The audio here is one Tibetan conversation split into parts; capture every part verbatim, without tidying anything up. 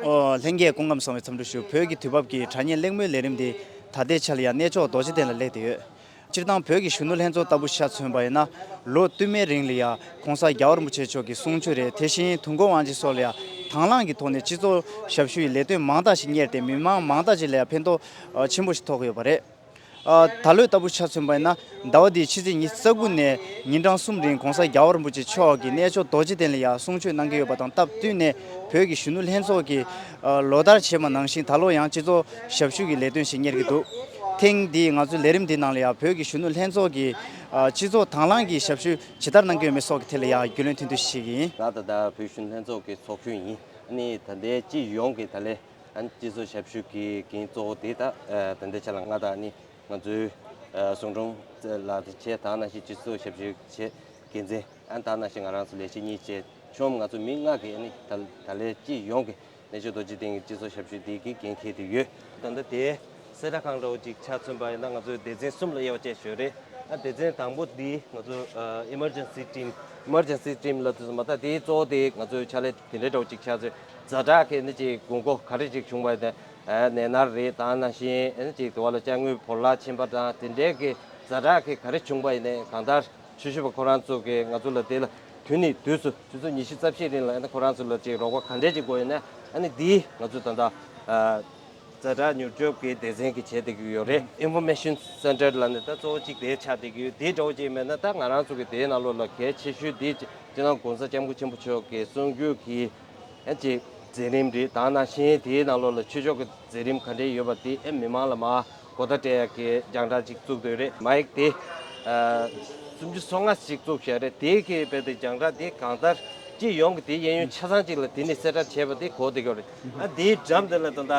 ཨོ། ལྷན་རྒྱས་སྐུ་ཁམས་བཟང་བའི་འཚམས་འདྲི་ཞུ། བོད་ཀྱི་དུས་བབ་ཀྱི་དྲ་བརྙན་གླེང་མོལ་ལས་རིམ་འདི་ད་ལྟའི་ཆ་ལ་ཡང་གནས་མཆོག་རྡོ་རྗེ་གདན་ལ་སླེབས་བསྡད་ཡོད། སྤྱིར་བཏང་བོད་ཀྱི་གཞོན་ནུ་ལྷན་ཚོགས་ལྟ་བུ་ཆ་མཚོན་པ་ཡིན་ན། ལོ་བསྟུད་མའི་རིང་ལ་ཡང་༸གོང་ས་༸རྒྱལ་བ་རིན་པོ་ཆེ་མཆོག་གི་གསུང་ཆོས་རེད། དེ་བཞིན་དུས་འཁོར་དབང་ཆེན་སོགས་ལ་ཡང་དང་བླངས་ཀྱི་ཐོག་ནས་སྤྱི་ཚོགས་ཞབས་ཞུ་ཡི་ལས་དོན་མང་དག་ཞིག་གཉེར་ཏེ། མི་མང་མང་དག་ཅིག་ལ་ཡང་ཕན་ཐོགས་ཆེན་པོ་ཞིག་ཐོགས་ཀྱི་ཡོད་པ་རེད། ཨ། ད་ལོའི་ལྟ་བུ་ཆ་མཚོན་པ་ཡིན་ན། ཟླ་བ་འདིའི་ཕྱི་ཚེས་ཉི་ཤུ་རྩ་དགུ་ནས་ཉིན་གྲངས་གསུམ་རིང་༸གོང་ས་༸རྒྱལ་བ་རིན་པོ་ཆེ་མཆོག་གིས་གནས་མཆོག་རྡོ་རྗེ་གདན་ལ་ཡང་གསུང་ཆོས་གནང་གི་ཡོད་པ་དང་སྟབས་བསྟུན་ནས། བོད་ཀྱི་གཞོན་ནུ་ལྷན་ཚོགས་ཀྱིས་ཨ། ལོ་ལྟར་བྱས་པ་ནང་བཞིན་ད་ལོ་ཡང་སྤྱི་ཚོགས་ཞབས་ཞུ་གི་ལས་དོན་ཞིག་གཉེར་གྱི་འདུག་ཐེངས་འདིའི་ང་ཚོའི་ལས་རིམ་འདིའི་ནང་ལ་ཡང་བོད་ཀྱི་གཞོན་ནུ་ལྷན་ཚོགས་ཀྱིས་ཨ། སྤྱི་ཚོགས་དང་བླངས་ཀྱི་ཞབས་ཞུ་ཇི་ལྟར་གནང་གི་ཡོད་མེད་སོགས་ཀྱི་ཐད་ལ་ཡང་རྒྱུས་ལོན་ཐུང་ཐུང་ཞིག་བྱེད་ཀྱི་ཡིན། ང་ད་ལྟ་བོད་གཞོན་ནུ་ལྷན་ཚོགས་ཀྱི་ཚོགས་གཞོན་ཡིན། ཨ་ནི་ད་ལྟའི་སྤྱི་ཡོངས་ཀྱི་ད་ལས། ཨ་ནི་སྤྱི་ཚོགས་ཞབས་ཞུ་གི་འགན་གཙོ་བོ་དེ་ད་ད་ལྟའི་ཆ་ལ་ང་དང་ཨ་ནི་ང་ཚོའི་ཨ་གསུང་སྒྲོན་ལགས་དང་བཅས། དེ་ནང་བཞིན་སྤྱི་ཚོགས་ཞབས་ཞུའི་བྱས་འགན་འཛིན། ཨ་ནི་དེ་ནང་བཞིན་ང་རང་ཚོ་ལས་བྱེད་གཉིས་བཅས་ཆོམ་ང་ཚོ་མི་ལྔ་གིས་ཨ་ནི་ད་ད་ལོའི་སྤྱི་ཡོངས་ཀྱི་གནས་མཆོག་རྡོ་རྗེ་གདན་གྱི་སྤྱི་ཚོགས་ཞབས་ཞུ་དེ་གི་འགན་འཁྱེར་དེ་ཡོད། ད་ལྟ་དེ་གསལ་བསྒྲགས་ཁང་འདྲ་བོ་ཅིག་ཆ་མཚོན་པ་ཡིན་ན། ང་ཚོའི་སྡེ་ཚན་གསུམ་ལ་དབྱེ་བ་བཅས་ཡོད་རེད། ཨ་སྡེ་ཚན་དང་པོ་འདི་ང་ཚོ་ཨ་ཨི་མར་ཇེན་སི་ཊིམ། ཨི་མར་ཇེན་སི་ཊིམ་ལབ་དུས་ཙམ་པ། ད་དེའི་གཙོ་བོ་དེ་ང་ཚོའི་ཕྱག་ལས་དེ་འདྲའི་འདྲ་བོ་ཅིག་ཆགས་ཚེ། ཛ་དྲག་གི་ནད་ཅིག་དགོས་མཁོ་ག་རེ་ཅིག་བྱུང་བ་ཡིན་ན། ཨ་ནད་མནར་རེད། དེ་ནང་བཞིན་ཨ་ནི་ཅིག་དེ་བ་ལ་ཅ་དངོས་བོར་བརླག་ཕྱིན་པ་དང་། དེ་འདྲའི་གི་ཛ་དྲག་གི་ག་རེ་བྱུང་བ་ཡིན་ནའི། གང་ལྟར་ཆོས་ཞུ་བ་ཁོ་རང་ཚོ་གིས་ང་ཚོ་ལ་དེ་ལ་དུས་ནས་དུས་སུ་ཆུ་ཚོད་ཉི་ཤུ་རྩ་བཞི་རིང་ལ་ཨ་ནི་ཁོ་རང་ཚོ་ལ་ཅིག་རོགས་པ་ག་འདྲས་ཅིག་དགོས་ཡོད་ན། ཨ་ནི་འདི་ང་ཚོ་ད་ལྟ་ཨ་ཛ་དྲག་མྱུར་སྐྱོབ་ཀྱི་སྡེ་ཚན་གྱིས་བྱས་བསྡད་ཀྱི་ཡོད་རེད། ཨིན་ཕོར་མེ་ཤན་སེན་ཊར་ལབ་ནས་ད་གཙོ་བོ་གཅིག་དེ་ཆགས་བསྡད་ཀྱི་ཡོད། དེ་འདྲ་བོ་ཅིག་མེད་ན། ད་ང་རང་ཚོ་གི་དེའི་ནང་ལོགས་ལ་གལ་ཆེ་ཤོས་དེ་སྤྱི་ནོར་༸གོང་ས་༸སྐྱབས་མགོན་ཆེན་པོ་མཆོག་གི་གསུང་ཆོས་ཀྱི་ཨ་ཅིག་མཛད་རིམ་རེད། དེ་ནང་བཞིན་དེའི་ནང་ལོགས་ལ་ཆོས་ཕྱོགས་ཀྱི་མཛད་རིམ་ག་འདྲས་ཡོད་པ་དེ་ཨེ་མི་མང་ལ་མར་གོ་བརྡ་སྤྲད་ཡག་གི་རྒྱང་བསྒྲགས་ཅིག་བཙུགས་བསྡད་རེད། མའིག་དེ་ཨ་སུམ་ཅུ་སོ་ལྔ་ཞིག་བཙུགས་བཞག་རེད། དེ་གི་དཔེ་དེ་རྒྱང་བསྒྲགས་དེ་གང་ལྟར་སྤྱི་ཡོངས་ཀྱི་དེ་གཡས་གཡོན་ཆ་ཚང་ཅིག་ལ་དེ་ནས་གསལ་བསྒྲགས་བྱས་པ་དེ་གོ་བསྡད་ཀྱི་རེད། ཨ་དེའི་འགྲམ་དེ་ལ་ད་ལྟ་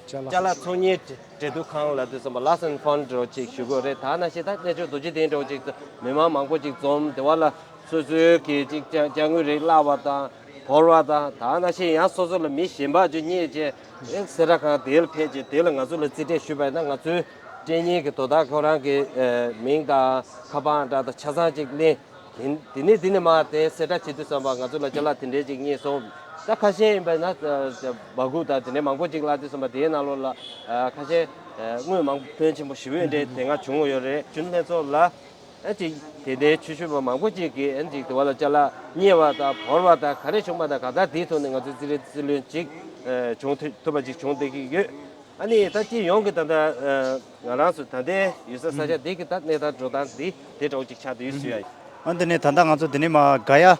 ཅ་ལག་ཚོང་གཉེར་འབྲེལ་གཏུག་ཁང་ལབ་དུས་ཙམ་པ། ལ་སན་ཕོན་འདྲ་བོ་ཅིག་ཞུ་གི་ཡོད་རེད། དེ་ནང་བཞིན་ད་གནས་མཆོག་རྡོ་རྗེ་གདན་འདྲ་བོ་ཅིག་ཏུ་མི་མང་མང་པོ་ཅིག་འཛོམས། དེ་བ་ལ་སོ་སོའི་གི་ཅིག་ཅ་ཅ་དངོས་རིགས་བརླག་པ་དང་བོར་བ་དང་། དེ་ནང་བཞིན་ཡང་སོ་སོ་ལ་མི་གཞན་པ་ཅིག་རྙེད་བྱས། ཨེ་གསལ་བསྒྲགས་ཁང་དེ་ལ་ཕེབས་བྱས་དེ་ལ་ང་ཚོ་ལ་རྩིས་སྤྲད་ཞུས་པ་ཡིན་ན། ང་ཚོའི་སྤྲད་མཁན་གྱི་དོ་བདག་ཁོ་རང་གི་ཨེ་མིང་དང་ཁ་པར་འདྲ་དང་ཆ་ཚང་ཅིག་ལེན། དེ་དེ་ནས་དེ་ནས་མར་དེ་གསལ་བསྒྲགས་བྱེད་དུས་ཙམ་པ་ང་ཚོ་ལ་ཅ་ལག་དེ་འདྲས་ཅིག་རྙེད་སོང་། ད་ཁ་ཤས་ཡིན་པ་ན་སྦ་ཁུག་དང་དེ་འདྲས་མང་པོ་ཅིག་བརླག་དུས་ཙམ་པ། དེའི་ནང་ལོགས་ལ་ཨ་ཁ་ཤས་ཨ་དངུལ་མང་པོ་ཕོན་ཆེན་པོ་ཞེ་པོ་འདྲས་དེ་སྔ་བྱུང་ཡོད་རེད། གཞོན་ནུ་ལྷན་ཚོགས་ལ་ཨ་ཅིག་དེ་འདྲའི་ཆོས་ཞུ་བ་མང་པོ་ཅིག་གིས་ཨ་ཅིག་དེ་བ་ལ་ཅ་ལག་རྙེད་པ་དང་བོར་བ་དང་ག་རེ་བྱུང་བ་དང་། གང་ལྟར་དེའི་ཐོག་ནས་ང་ཚོས་རྩིས་རེས་རྩིས་ལེན་ཅིག་ཨ་བྱུང་ཐུབ་ཐུབ་པ་ཅིག་བྱུང་བསྡད་ཀྱི་ཡོད། ཨ་ནི་ད་སྤྱི་ཡོངས་ཀྱི་ད་ལྟ་ཨ་ང་རང་ཚོ་ད་ལྟའི་ཡོད་ས་ས་ཆ་འདི་གི་ད་གནས་སྟངས་འགྲོ་སྟངས་འདི་དེ་འདྲ་བོ་ཅིག་ཆགས་བསྡད་ཡོད་ཟེར་ཡ་ཡིན། ཨ་འདི་ནས་ད་ལྟ་ང་ཚོ་འདི་ནས་མར་ག་ཡ་ཨ་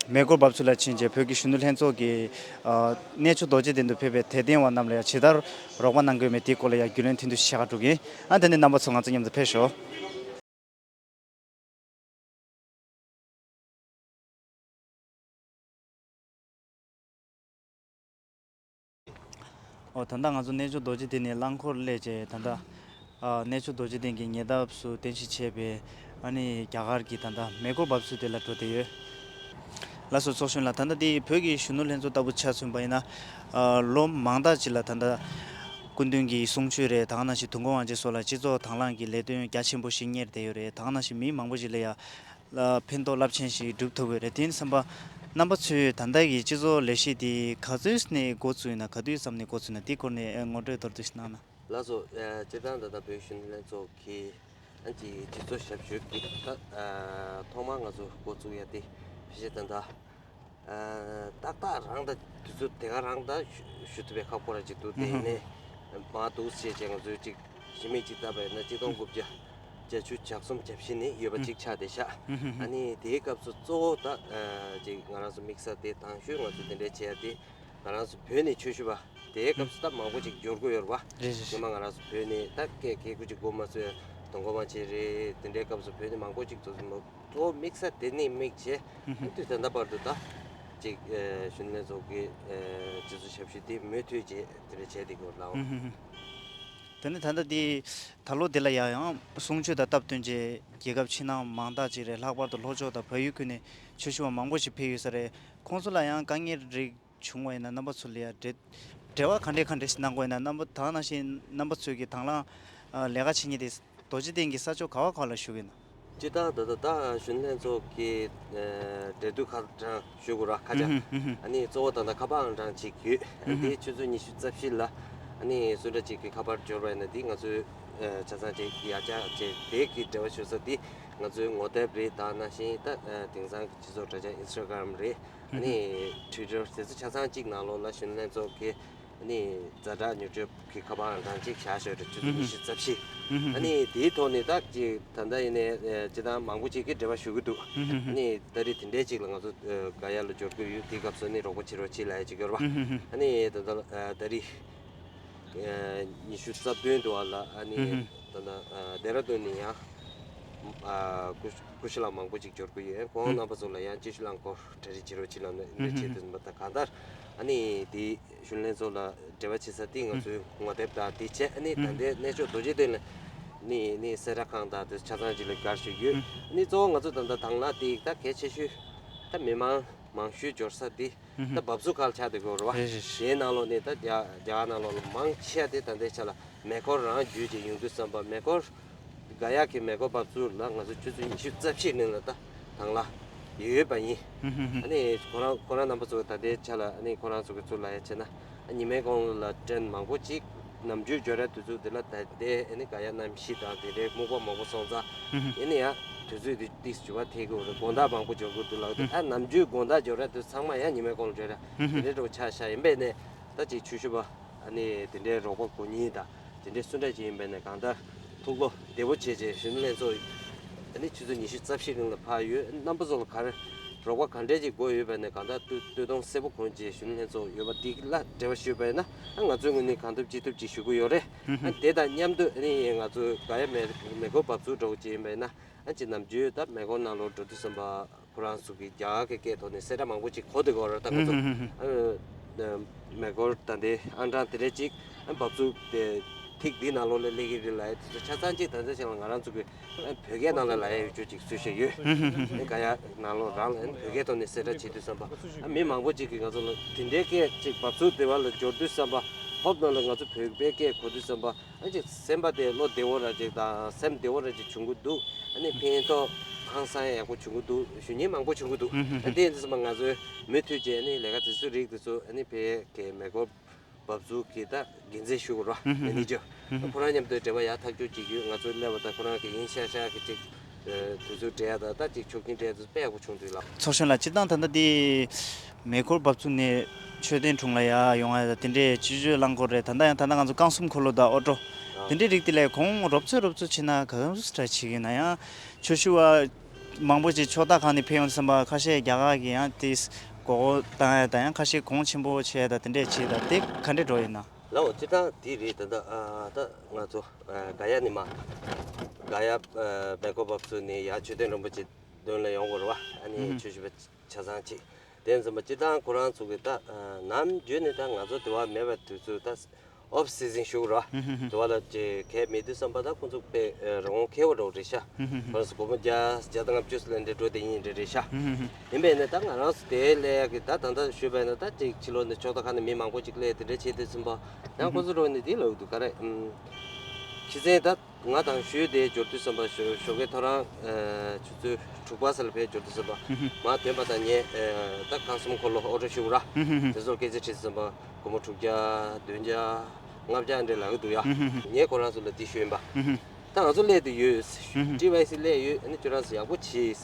མེ་འཁོར་འབབ་ཚུགས་ལ་ཕྱིན་རྗེས། བོད་ཀྱི་གཞོན་ནུ་ལྷན་ཚོགས་ཀྱི་ཨ་གནས་མཆོག་རྡོ་རྗེ་གདན་དུ་ཕེབས་པའི་དད་ལྡན་པ་རྣམས་ལ་ཡང་ཇི་ལྟར་རོགས་པ་གནང་གི་ཡོད་མེད་དེའི་སྐོར་ལ་ཡང་རྒྱུས་ལོན་ཐུང་ཐུང་ཞིག་བྱེད་ག་འགྲོ་གི་ཡིན། ཨ་འདི་ནས་རྣམ་པ་ཚོ་ང་ཚོ་མཉམ་དུ་ཕེབས་ཤོག། ཨོ་ད་ལྟ་ང་ཚོ་གནས་མཆོག་རྡོ་རྗེ་གདན་ནས་རླངས་འཁོར་གླས་བྱས། ད་ལྟ་ཨ་གནས་མཆོག་རྡོ་རྗེ་གདན་གྱི་ཉེ་འདབས་སུ་རྟེན་གཞི་བྱས་པའི་ཨ་ནི་རྒྱ་གར་གྱི་ད་ལྟ་མེ་འཁོར་འབབ་ཚུགས་དེ་ལ་འགྲོ་བསྡད་ཡོད། ལགས་སོ། ཚོགས་གཞོན་ལགས། ད་ལྟ་འདི་བོད་ཀྱི་གཞོན་ནུ་ལྷན་ཚོགས་ལྟ་བུ་ཆ་མཚོན་པ་ཡིན་ན། ཨ་ལོ་མང་དག་ཅིག་ལ་ད་ལྟ་སྐུ་མདུན་གྱི་གསུང་ཆོས་རེད། དེ་ནང་བཞིན་དུས་འཁོར་དབང་ཆེན་སོགས་ལ་སྤྱི་ཚོགས་དང་བླངས་ཀྱི་ལས་དོན་རྒྱ་ཆེན་པོ་ཞིག་གཉེར་བསྡད་ཡོད་རེད། དེ་ནང་བཞིན་མི་མང་པོ་ཞིག་ལ་ཡང་ཕན་ཐོགས་རླབས་ཆེན་ཞིག་སྒྲུབ་ཐུབ་ཀྱི་རེད། དེ་ཡིན་དུས་ཙམ་པ་རྣམ་པ་ཚོས་ད་ལྟ་གི་སྤྱི་ཚོགས་ལས་གཞི་འདི་ག་ཚོད་ནས་འགོ་བཙུགས་ཡིན་ན། ག་དུས་ཙམ་ནས་འགོ་བཙུགས་ཡིན་ན། དེའི་སྐོར་ནས་ངོ་སྤྲོད་མདོར་བསྡུས་ཤིག་གནང་ན། ལགས་སོ། ཨ་སྤྱིར་བཏང་ད་ལྟ་བོད་གཞོན་ནུ་ལྷན་ཚོགས་ཀྱི་ཨ་ཅིག་སྤྱི་ཚོགས་ཞབས་ཞུ་གི་ད་ཨ་ཐོག་མར་ང་ཚོ་འགོ་བཙུགས་ཡ་དེ་ཕལ་ཆེར་ད་ལྟ་ཨ་ཏག་ཏག་རང་ད་དུས་ཚོད་དེ་ག་རང་ད་ཞུ་ཞུ་ཐུབ་པའི་ཁག་པོ་ར་ཅིག་འདུག། དེ་ཡིན་ནའི་མ་འདུག་ཟེར་བྱས་ང་ཚོས་ཅིག་ཞི་མིག་ཅིག་བལྟས་པ་ཡིན་ན་གཅིག་སྟོང་དགུ་བརྒྱ་བརྒྱད་ཅུ་གྱ་གསུམ་གྱ་བཞི་ནས་ཡོད་པ་ཅིག་ཆགས་བསྡད་ཤག། ཨ་ནི་དེའི་སྐབས་སུ་གཙོ་བོ་ད་ཨ་ཅིག་ང་རང་ཚོ་དམིགས་བསལ་དེ་དང་ཤོས་ང་ཚོ་དེ་འདྲའི་བྱས་ཡ་དེ། ང་རང་ཚོ་བོད་ནས་ཆོས་ཞུ་བ་དེའི་སྐབས་སུ་ད་མང་པོ་ཅིག་འབྱོར་གྱི་ཡོད་རེད་བ། རེད་རེད། སྔོན་མ་ང་རང་ཚོ་བོད་ནས་ད་སྐད་སྐད་ཁུ་ཅིག་གོ་མ་སོང་ཡ། དུས་འཁོར་དབང་ཆེན་རེད། དེ་འདྲའི་སྐབས་སུ་བོད་ནས་མང་པོ་ཅིག་འཛོམས་སོང་། གཙོ་བོ་དམིགས་བསལ་དེ་ནས་དམིགས་བྱས། ཨ་དུས་ད་ལྟ་བར་དུ་ད་ཅིག་ཨ་གཞོན་ནུ་ལྷན་ཚོགས་ཀྱི་ཨ་སྤྱི་ཚོགས་ཞབས་ཞུ་དེ་མུ་མཐུད་བྱས་དེ་འདྲ་བྱས་བསྡད་ཀྱི་ཡོད་ལགས། དེ་ནས་ད་ལྟ་འདི་ད་ལོ་འདི་ལ་ཡང་ཡང་གསུང་ཆོས་དང་སྟབས་བསྟུན་བྱས་རྒྱལ་ཁབ་ཕྱི་ནང་མང་དག་ཅིག་རེད། ལྷག་པར་དུ་ལྷོ་ཕྱོགས་དང་བལ་ཡུལ་ཁུལ་ནས་ཆོས་ཞུ་བ་མང་པོ་ཞིག་ཕེབས་ཡོད་ས་རེད། ཁོང་ཚོ་ལ་ཡང་དཀའ་ངལ་རིགས་བྱུང་བ་ཡིན་ན་རྣམ་པ་ཚོ་ལ་ཡང་འབྲེལ་འབྲེལ་བ་ག་འདྲས་ག་འདྲས་ཤིག་གནང་དགོས་ཡིན་ན། རྣམ་པ་དེ་ནང་བཞིན་རྣམ་པ་ཚོས་ཀྱི་དང་བླངས་ཨ་ལས་ཀ་བྱེད་མཁན་དེ་རྡོ་རྗེ་གདན་གྱི་ས་ཕྱོགས་ག་བ་ག་བ་ལ་བཞུགས་ཡོད་ན། སྤྱིར་བཏང་ད་ལྟ་ད་གཞོན་ནུ་ལྷན་ཚོགས་ཀྱི་ཨ་འབྲེལ་མཐུད་ཁ་བྱང་ཞུ་དགོས་ར་ཁ་བྱང་། ཨ་ནི་གཙོ་བོ་ད་ལྟ་ཁ་པར་ཨང་གྲངས་གཅིག་ཡོད། ཨ་ནི་དེ་ཆུ་ཚོད་ཉི་ཤུ་རྩ་བཞི་ལ་ཨ་ནི་སུ་འདྲ་ཅིག་གི་ཁ་པར་འབྱོར་བ་ཡིན་ན་དེ་ང་ཚོའི་ཨ་ཆ་ཚང་ཅིག་ཡར་བཅར་བྱས་དེ་གི་འབྲེལ་བ་ཞུ་ས་དེ་ང་ཚོའི་ངོ་དེབ་རེད། ད་ནང་བཞིན་ད་ཨ་དེང་སང་གི་སྤྱི་ཚོགས་དྲ་རྒྱ་ཨིན་སི་ཊ་གྷ་རམ་རེད། ཨ་ནི་ཊུའི་ཊར་དེ་ཚོ་ཆ་ཚང་གཅིག་ནང་ལོགས་ལ་གཞོན་ནུ་ལྷན་ཚོགས་ཀྱི་ཨ་ནི་ཛ་དྲག་མྱུར་སྐྱོབ་ཀྱི་ཁ་པར་ཨང་གྲངས་གཅིག་བཞག་ཤོད་རེད། ཆུ་ཚོད་ཉི་ཤུ་རྩ་བཞི། ཨ་ནི་དེའི་ཐོག་ནས་ད་ཅིག་ད་ལྟ་ཡིན་ནའི་ཨ་སྤྱིར་བཏང་མང་པོ་ཅིག་གིས་འབྲེལ་བ་ཞུ་གི་འདུག་ཨ་ནི་ཏ་རིག་དེ་འདྲའི་ཅིག་ལ་ང་ཚོ་ཨ་ག་ཡ་ལ་འབྱོར་གི་ཡོད། དེའི་སྐབས་སུ་ནི་རོགས་པ་བྱེད་རོགས་བྱེད་ལབ་ཡ་ཅིག་ཡོད་རེད་པ། ཨ་ནི་ད་ལྟ་ཨ་ཏ་རིག་ཨ་ཉི་ཤུ་རྩ་བདུན་དུ་བ་ལ་ཨ་ནི་ད་ལྟ་ཨ་ལྡེ་ར་ལྡུན་ནས་ཡང་ཨ་སྐུ་སྐུ་ཞབས་ལགས་མང་པོ་ཅིག་འབྱོར་གི་ཡོད། ཁོང་རྣམ་པ་ཚོ་ལ་ཡང་སྐུ་ཞབས་ལགས་སྐོར་གྲ་སྒྲིག་བྱེད་རོགས་བྱེད་ལབ་ནས་འདི་བྱེད་དུ་ཟིན་པ་དང་གང་ལྟར་ཨ་ནི་དེ་གཞོན་ལྷན་ཚོགས་ལ་འབྲེལ་བ་བྱེད་ས་དེ་ང་ཚོའི་ངོ་དེབ་དང་དེ་བྱས། ཨ་ནི་ད་ལྟའི་གནས་མཆོག་རྡོ་རྗེ་གདན་ལ་ནི་ནི་གསལ་བསྒྲགས་ཁང་དང་དེ་ཆ་ཚང་ཅིག་ལ་བརྒལ་ཞུ་རྒྱུ། ཨ་ནི་གཙོ་བོ་ང་ཚོ་ད་ལྟ་དང་བླངས་དེ་ད་གལ་ཆེ་ཤོས་ད་མི་མང་མང་ཤོས་འབྱོར་ས་དེ་ད་འབབ་ཚུགས་ཁག་ཆགས་བསྡད་ཀྱི་ཡོད་རེད་པ། རེད་རེད། དེའི་ནང་ལོགས་ནས་ད་རྒྱ་རྒྱ་གར་ནང་ལོགས་ལ་མང་ཆེ་བ་དེ་ད་ལྟའི་ཆ་ལ་མེ་འཁོར་རང་བརྒྱུད་ཅིག་ཡོང་དུས་ཙམ་པ་མེ་འཁོར་ག་ཡ་གི་མེ་འཁོར་འབབ་ཚུགས་ལ་ང་ཚོ་ཆུ་ཚོད་ཉི་ཤུ་རྩ་བཞིའི་ནང་ལ་ད་དང་བླངས་ཡོད་པ་ཡིན། ཨ་ནི་ཁོ་རང་ཁོ་རང་རྣམ་པ་ཚོ་ད་ལྟའི་ཆ་ལ་ཨ་ནི་ཁོ་རང་ཚོ་གི་ཚུར་ལབ་ཡ་བྱས་ན་ཉི་མའི་གུང་ལ་ཊེན་མང་པོ་ཅིག་ནམ་རྒྱུན་འབྱོར་ཡ་དུས་ཚོད་དེ་ལ་ད་ལྟའི་ཨ་ནི་ག་ཡ་གནམ་གཤིས་དང་དེ་འདྲའི་སྨུག་པ་མང་པོ་སོང་ཙང་ཨ་ནི་ཡང་དུས་ཚོད་དེ་ཏིས་འགྱུར་བ་ཐེབས་ཀྱི་ཡོད་རེད། དགོང་དག་མང་པོ་འབྱོར་གྱི་འདུག་ལབ་འདུག་ཨ་ནམ་རྒྱུན་དགོང་དག་འབྱོར་ཡ་དུས་ཚང་མ་ཡང་ཉི་མའི་གུང་ལ་འབྱོར་ཡ་དེ་འདྲའི་འགྲོ་ཆགས་ཤག་ཡིན་པས་ནས་ད་ཅིག་ཆུ་ཤུར་བ། ཨ་ནི་དེ་འདྲའི་རོགས་པ་དགོས་ཉེན་དང་དེ་འདྲའི་སུ་འདྲ་ཅིག་ཡིན་པ་ཡིན་ན་གང་ལྟར་ཐུགས་བློ་བདེ་པོ་བྱས་བྱས་གཞོན་ནུ་ལྷན་ཚོགས་ཨ་ནི་ཆུ་ཚོད་ཉི་ཤུ་རྩ་བཞིའི་རིང་ལ་ཕར་ཡོད། རྣམ་པ་ཚོ་ལ་ག་རེ་རོགས་པ་ག་འདྲས་ཅིག་དགོས་ཡོད་པ་ཡིན་ན་གང་ལྟར་སྟོད་སྟོད་ཐུང་གསལ་པོ་གོན་བྱས་གཞོན་ནུ་ལྷན་ཚོགས་ཡོད་པ་འདི་ལ་འབྲེལ་བ་ཞུས་པ་ཡིན་ན་ཨ་ང་ཚོའི་ངོས་ནས་གང་ཐུབ་ཅི་ཐུབ་ཅིག་ཞུ་གི་ཡོད་རེད། ཨ་དེ་དང་མཉམ་དུ་ཨ་ནི་ང་ཚོ་ག་ཡ་མེ་མེ་འཁོར་འབབ་ཚུགས་འདྲ་བོ་ཅིག་ཡིན་པ་ཡིན་ན་ཨ་ཅིག་ནམ་རྒྱུན་ད་མེ་འཁོར་ནང་ལོགས་འགྲོ་དུས་ཙམ་པ། ཁོ་རང་ཚོ་གི་རྒྱ་གར་གྱི་སྐད་ཐོག་ནས་གསལ་བསྒྲགས་མང་པོ་ཅིག་གོ་བསྡད་ཀྱི་ཡོད་རེད། ད་ང་ཚོ་ཨ་མེ་འཁོར་ད་ལྟའི་ཨང་གྲངས་དེ་འདྲ་ཅིག་ཨ་འབབ་ཚུགས་དེ་ཐིག་འདི་ནང་ལོགས་ལ་སླེབས་ཀྱི་རེད་ལབ་ཡ་དེ་ཚོ་ཆ་ཚང་ཅིག་ད་ལྟ་ཅིག་ལ་ང་རང་ཚོ་གི་ཨ་བོད་སྐད་ནང་ལ་ལབ་ཡ་ཡོད་ཆོག་ཅིག་བཟོས་བཞག་ཡོད། ཨ་ག་ཡ་ནང་ལོགས་རང་ལ་ཨ་བོད་སྐད་ཐོག་ནས་གསལ་བསྒྲགས་བྱེད་དུས་ཙམ་པ་ཨ་མི་མང་པོ་ཅིག་གིས་ང་ཚོ་ལ་དེ་འདྲའི་སྐད་ཅིག་འབབ་ཚུགས་དེ་བ་ལ་འབྱོར་དུས་ཙམ་པ་ཧོབ་ནང་ལ་ང་ཚོ་བོད་པའི་སྐད་གོ་དུས་ཙམ་པ། ཨ་ཅིག་སེམས་པ་དེ་བློ་བདེ་བོ་ར་ཅིག་དང་སེམས་བདེ་བོ་ར་ཅིག་བྱུང་གི་འདུག་ཨ་ནི་ཕན་ཐོགས་ཧང་སང་ཡག་པོ་བྱུང་གི་འདུག་ཞུ་མཁན་མང་པོ་བྱུང་གི་འདུག་ཨ་དེ་ཡིན་དུས་ཙམ་པ་ང་ཚོའི་མུ་མཐུད་བྱས་ཨ་ནི་ལས་ཀ་དེ་ཚོའི་རིགས་དེ་ཚོ་ཨ་ནི་བོད་ཀྱི་མེ་འཁོར་འབབ་ཚུགས་ཀྱི་ད་འགན་འཛིན་ཞུ་དགོས་ར་མེ་ནེ་ཇར་ཁོ་རང་མཉམ་དུ་འབྲེལ་བ་ཡག་ཐག་ཆོད་ཅིག་ཡོད། ང་ཚོ་སླེབས་པ་དང་ཁོ་རང་གི་ཡིན་ཤག་ཤག་གི་ཅིག་དུས་ཚོད་སྤྲད་ཡ་དང་ད་ཅིག་ཆོག་མཆན་སྤྲད་ཡ་དེ་ཚོ་དཔེ་ཡག་པོ་བྱུང་འདུག་ལགས། ཚོགས་གཞོན་ལགས་སྤྱིར་བཏང་ད་ལྟ་འདི། མེ་འཁོར་འབབ་ཚུགས་ནས་མཆོད་རྟེན་དྲུང་ལ་ཡར་ཡོང་ཡ་དེ་འདྲའི་སྤྱི་སྤྱོད་རླངས་འཁོར་རེད། ད་ལྟ་ཡང་ད་ལྟ་ང་ཚོ་རྐང་གསུམ་འཁོར་ལོ་དང་ཨོ་ཊོ་དེ་འདྲའི་རིགས་དེ་ལས་གོང་རོབ་ཚོད་རོབ་ཚོད་ཕྱིན་ན་གང་འདྲ་བྱེད་ཀྱི་ཡོད་ན། ཡང་ཆུ་ཤུར་བ་མང་པོ་ཅིག་ཕྱོགས་མཐའ་ཁག་ནས་ཕེབས་ཡོང་དུས་ཙམ་པ་ཁ་ཤས་རྒྱ་གར་གྱི་ཡང་དེ་མགོ་སྐོར་བཏང་ཡ་དང་ཡང་ཁ་ཤས་གོང་ཆེན་པོ་བྱས་ཡ་དང་དེ་འདྲས་བྱས་དང་དེ་ག་འདྲས་འགྲོ་ཡིན་ན། ལའོ་སྤྱིར་བཏང་དེ་རེད། ད་ལྟ་ཨ་ད་ང་ཚོ་ཨ་ག་ཡ་ནས་མ་ག་ཡ་ཨ་མེ་འཁོར་འབབ་ཚུགས་ནས་ཡར་མཆོད་རྟེན་རིན་པོ་ཆེ་མདུན་ལ་ཡོང་དགོས་རེད་པ། ཨ་ནི་ཆུ་ཤུར་བ་ཆ་ཚང་ཅིག་དེ་ཙམ་པ་སྤྱིར་བཏང་ཁོ་རང་ཚོ་གི་ད་ནམ་རྒྱུན་ནས་ད་ང་ཚོ་དེ་བ་མེད་པ་དུས་ཚོད་ད་ཨོཕ་སི་ཛིན་ཞུ་ར་དེ་བ་ལ་ཅེ་གས་མེད་དུས་ཙམ་པ་ད་ཁོ་ཚོ་དཔེ་རང་དབང་ཁེ་བོ་འདྲ་བོ་རེད་ཤག་ཁོ་རང་ཚོ་སྒོར་མོ་བརྒྱ་བརྒྱ་དང་ལྔ་བཅུ་ཙམ་ལ་འདྲ་འགྲོ་དེ་ཡིན་འདྲ་རེད་ཤག་ཡིན་པས་ནས་ད་ང་རང་ཚོ་དེ་ལས་ཀི་ད་ད་ལྟ་ཞུས་པས་ན་ད་ཅིག་ཕྱི་ལོགས་ནས་ཕྱོགས་མཐའ་ཁག་ནས་མི་མང་པོ་ཅིག་སླེབས་དེ་འདྲ་བྱེད་དུས་ཙམ་པ་ཡང་ཁོ་ཚོ་འདྲ་བོ་ནས་དེ་ལབ་འདུག་ག་རེ་ཁྱི་ཚན་ད། ང་དང་ཞུས་དེ་འབྱོར་དུས་ཙམ་པ་ཞོ་ཞོགས་ཀའི་ཐོ་རངས་ཨ་ཆུ་ཚོད་དྲུག་པ་ཙམ་ལ་ཕེབས་འབྱོར་དུས་ཙམ་པ་མ་ཐོན་པ་དང་ངས་ཨ་ད་རྐང་གསུམ་འཁོར་ལོ་ཨོ་ཊོ་ཞུ་དགོས་ར། དེ་ཚོར་སྐད་ཆ་དྲིས་ཙམ་པ་སྒོར་མོ་དྲུག་བརྒྱ་བདུན་བརྒྱ་ལྔ་བརྒྱ་འདྲ་ལབ་ཀྱི་འདུག་ཡ། ངས་ཁོ་རང་ཚོ་ལ་དེ་ཞུས་ཡིན་པ། ད་ང་ཚོ་སླེབས་དུ་ཡོད། ཊི་ཝའི་སི་སླེབས་ཡོད། ཨ་ནི་ཁྱོད་རང་ཚོ་ཡག་པོ་བྱས།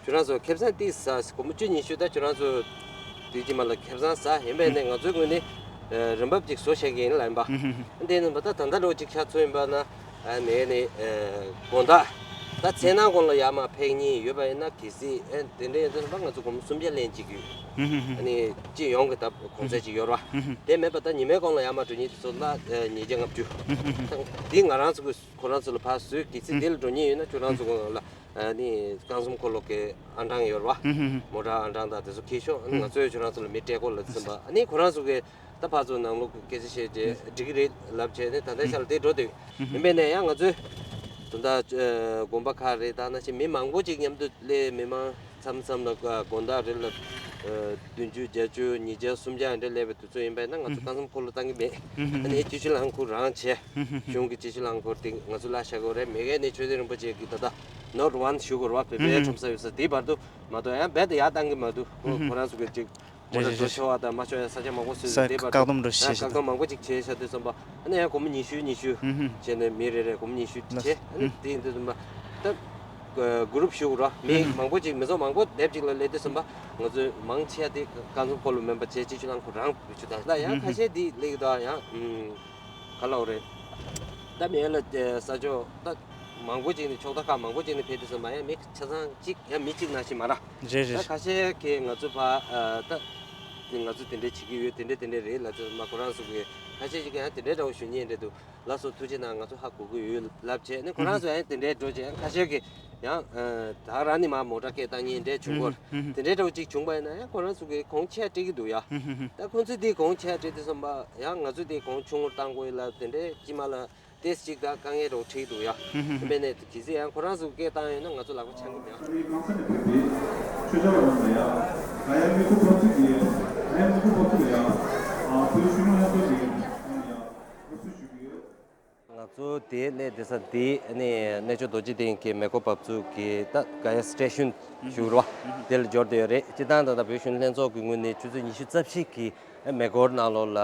ཁྱོད་རང་ཚོ་ཁེ་བཟང་ཏིག་ཟ། སྒོར་མོ་བཅུ་ཉི་ཤུ་ད་ཁྱོད་རང་ཚོ་དེ་ཅི་མ་ལ་ཁེ་བཟང་ཟ། ཡིན་པས་ནས་ང་ཚོའི་ངོས་ནས་ཨ་རིན་འབབ་ཅིག་བཟོ་བྱེད་ཀྱི་ཡིན་ལ་ཡིན་པ། ཨ་དེ་ནས་མ་ད་ད་ལྟ་འགྲོ་ཅིག་ཆ་ཚོད་ཡིན་པ་ན་ཨ་ནས་ནས་ཨ་དགོང་དག་ད་མཚན་ནང་གོང་ལ་ཡར་མར་ཕེབས་མཁན་ཡོད་པ་ཡིན་ན་གལ་སྲིད་ཨ་དེ་འདྲ་ཡིན་ཙང་ང་ཚོ་སྒོར་མོ་སུམ་བརྒྱ་ལེན་ཅིག་ཡོད། ཨ་ནི་སྤྱི་ཡོངས་ཀྱི་ད་གོང་ཚད་ཅིག་ཡོད་ར། དེ་མེད་པ་ད་ཉི་མའི་གོང་ལ་ཡར་མར་འགྲོ་མཁན་དེ་ཚོ་ལ་ཨ་ཉིས་བརྒྱ་ལྔ་བཅུ། འདི་ང་རང་ཚོ་གི་ཁོ་རང་ཚོ་ལ་ཕར་བཟོས་གལ་སྲིད་དེ་ལ་འགྲོ་མཁན་ཡོད་ན་ཁྱོད་རང་ཚོ་ལ་ཨ་ནི་རྐང་གསུམ་འཁོར་ལོ་གི་ཨང་གྲངས་ཡོད་རེད་པ། མོ་ཊ་ཨང་གྲངས་དང་དེ་ཚོ་འཁྱེར་ཤོག་ཨ་ནི་ང་ཚོས་ཁྱོད་རང་ཚོ་ལ་མི་སྤྲད་སྐོར་ལ་ཕྱིན་པ། ཨ་ནི་ཁོ་རང་ཚོ་གི་ད་ཕར་ཚུར་ནང་ལོགས་ཀྱི་སྐད་ཆ་བཤད་རྗེས་འགྲིག་གི་རེད་ལབ་བྱས་ནས་ད་ལྟའི་ཆ་ལ་དེ་འགྲོ་འདུག་ཡིན་པས་ན་ཡང་ང་ཚོས་དོན་དག་དགོན་པ་ཁག་རེད་ད་ནང་བཞིན་མི་མང་པོ་ཅིག་མཉམ་དུ་སླེབས། མི་མང་མཚམས་མཚམས་ལ་དགོང་དག་རེད་ལ་ བདུན་ཅུ་བརྒྱད་ཅུ་ཉིས་བརྒྱ་སུམ་བརྒྱ་འདྲ་སླེབས་པའི་དུས་ཚོད་ཡིན་པས་ན། ང་ཚོ་རྐང་འཛོམས་འཁོར་ལོ་བཏང་གི་མེད། ཨ་ནི་སྤྱི་སྤྱོད་རླངས་འཁོར་རང་བྱས། གཞུང་གི་སྤྱི་སྤྱོད་རླངས་འཁོར་དེ་ང་ཚོ་ལ་བཞག་དགོས་རེད། མེད་མཁན་ནི་ཆོས་སྡེ་རིན་པོ་ཆེ་གི་ད་ལྟ་ནོར་ཝན་ཞུ་དགོས་རེད་བ། བོད་པའི་ཁྲོམ་ས་ཡོད་ས་དེའི་བར་དུ་མ་གཏོགས་ཡང་རྦད་དེ་ཡར་བཏང་གི་མ་འདུག་ཁོ་ཁོ་རང་ཚོ་གི་ཅིག་མོ་ཊ་འགྲོ་ཆོག་པ་དང་མ་ཆོག་ཡ་ས་ཆ་མང་པོ་བཟོས་ས་དེའི་བར་དུ་བཀག་སྡོམ་འགྲོ་ཤེས་ཡང་བཀག་སྡོམ་མང་པོ་ཅིག་བྱས་བཞག་དུས་ཙམ་པ། ཨ་ནི་ཡང་སྒོར་མོ་ཉི་ཤུ་ཉི་ཤུ་བྱས་ནས་མི་རེ་རེ་སྒོར་མོ་ཉི་ཤུ་བྱས། ཨ་ནི་དེ་ཡིན་དུས་ཙམ་པ་ད་གུ་རུབ་ཞུ་དགོས་རེད་བ། མི་མང་པོ་ཅིག་མི་ཚོགས་མང་པོ་དེབ་ཅིག་ལ་སླེབས་དུས་ཙམ་པ། ང་ཚོས་མང་ཆེ་བ་དེ་རྐང་འཛོམས་འཁོར་ལོ་མིན་པ་བྱས་སྤྱི་སྤྱོད་རླངས་འཁོར་རང་བེད་སྤྱོད་བཏང་། ད་ཡང་ཁ་ཤས་དེ་སླེབས་ཀྱི་འདུག་ཡང་ག་ལབ་དགོས་རེད། ད་མེད་ལ་ས་ཕྱོགས་ད་མང་པོ་ཅིག་ནས་ཕྱོགས་མཐའ་ཁག་མང་པོ་ཅིག་ནས་ཕེབས་དུས་ཙམ་པ་ཡང་མི་ཆ་ཚང་གཅིག་ཡང་མི་གཅིག་ནང་བཞིན་མ་རེད། རེད་རེད། ད་ཁ་ཤས་ཀྱིས་ང་ཚོ་ཕར་ད་ང་ཚོ་དེ་འདྲས་བྱེད་ཀྱི་ཡོད། དེ་འདྲས་དེ་འདྲས་རེད་ལབ་དུས་ཙམ་པ་ཁོ་རང་ཚོ་གིས་ཁ་ཤས་ཅིག་གིས་ཡང་དེ་འདྲས་འདྲ་བོ་ཞུ་མཁན་རེད་འདུག་ལགས་སོ་ཐུགས་རྗེ་གནང་། ང་ཚོ་ཧ་གོ་གི་ཡོད་ལབ་བྱས་ནས་ཁོ་རང་ཚོ་ཡང་དེ་འདྲའི་འགྲོ་བྱས། ཁ་ཤས་ཀྱིས་ཡང་ད་རང་ནི་མར་མོ་ཊ་སྐད་བཏང་མཁན་འདྲ་བྱུང་གོ། དེ་འདྲའི་འདྲ་བོ་ཅིག་བྱུང་པ་ཡིན་ན་ཡང་ཁོ་རང་ཚོ་གིས་གོང་ཆེ་སྤྲད་ཀྱི་འདུག་ཡ། ད་ཁོང་ཚོས་དེ་གོང་ཆེ་སྤྲད་དུས་ཙམ་པ་ཡང་ང་ཚོས་དེ་གོང་ཆུང་ངུར་བཏང་དགོས་ལབ་དེ་འདྲའི་དཀྱིལ་མ་ལ་ཏོག་ཙམ་ཅིག་ད་དཀའ་ངལ་འདྲ་བོ་འཕྲད་ཀྱི་འདུག་ཡ། དེ་འདྲ་ནས་གལ་སྲིད་ཡང་ཁོ་རང་ཚོ་སྐད་བཏང་ཡོད་ན་ང་ཚོ་ལག་པ་འཆང་གི་མེད། ཨ་ནི་གང་ས་ནས་ཕེབས་པའི་ཆོས་བྱ་བ་རྣམས་ལ་ཡང་། ད་ཡང་མི་ཁུ་བབས་ཚུགས་ཀྱིས། ད་ཡང་མི་ཁུ་བབས་ཚུགས་ལ་ཡང་། ཨ་བོད་གཞོན་ནུ་ལྷན་ཚོགས་ཀྱི་ཡང་སྐུ་གཟུགས་ཞུ་གི་ཡོད། ང་ཚོ་དེ་གནས་བསྡད་ས་དེ་ནི་གནས་མཆོག་རྡོ་རྗེ་གདན་གྱི་མེ་འཁོར་འབབ་ཚུགས་ཀྱི་ད་ག་ཡ་སི་ཊེ་ཤོན་ཞུ་རོ། དེ་ལ་འབྱོར་བསྡད་ཡོད་རེད། སྤྱིར་བཏང་ད་ལྟ་བོད་གཞོན་ནུ་ལྷན་ཚོགས་ཀྱི་ངོས་ནས་ཆུ་ཚོད་ཉི་ཤུ་རྩ་བཞི་གི་མེ་འཁོར་ནང་ལོགས་ལ་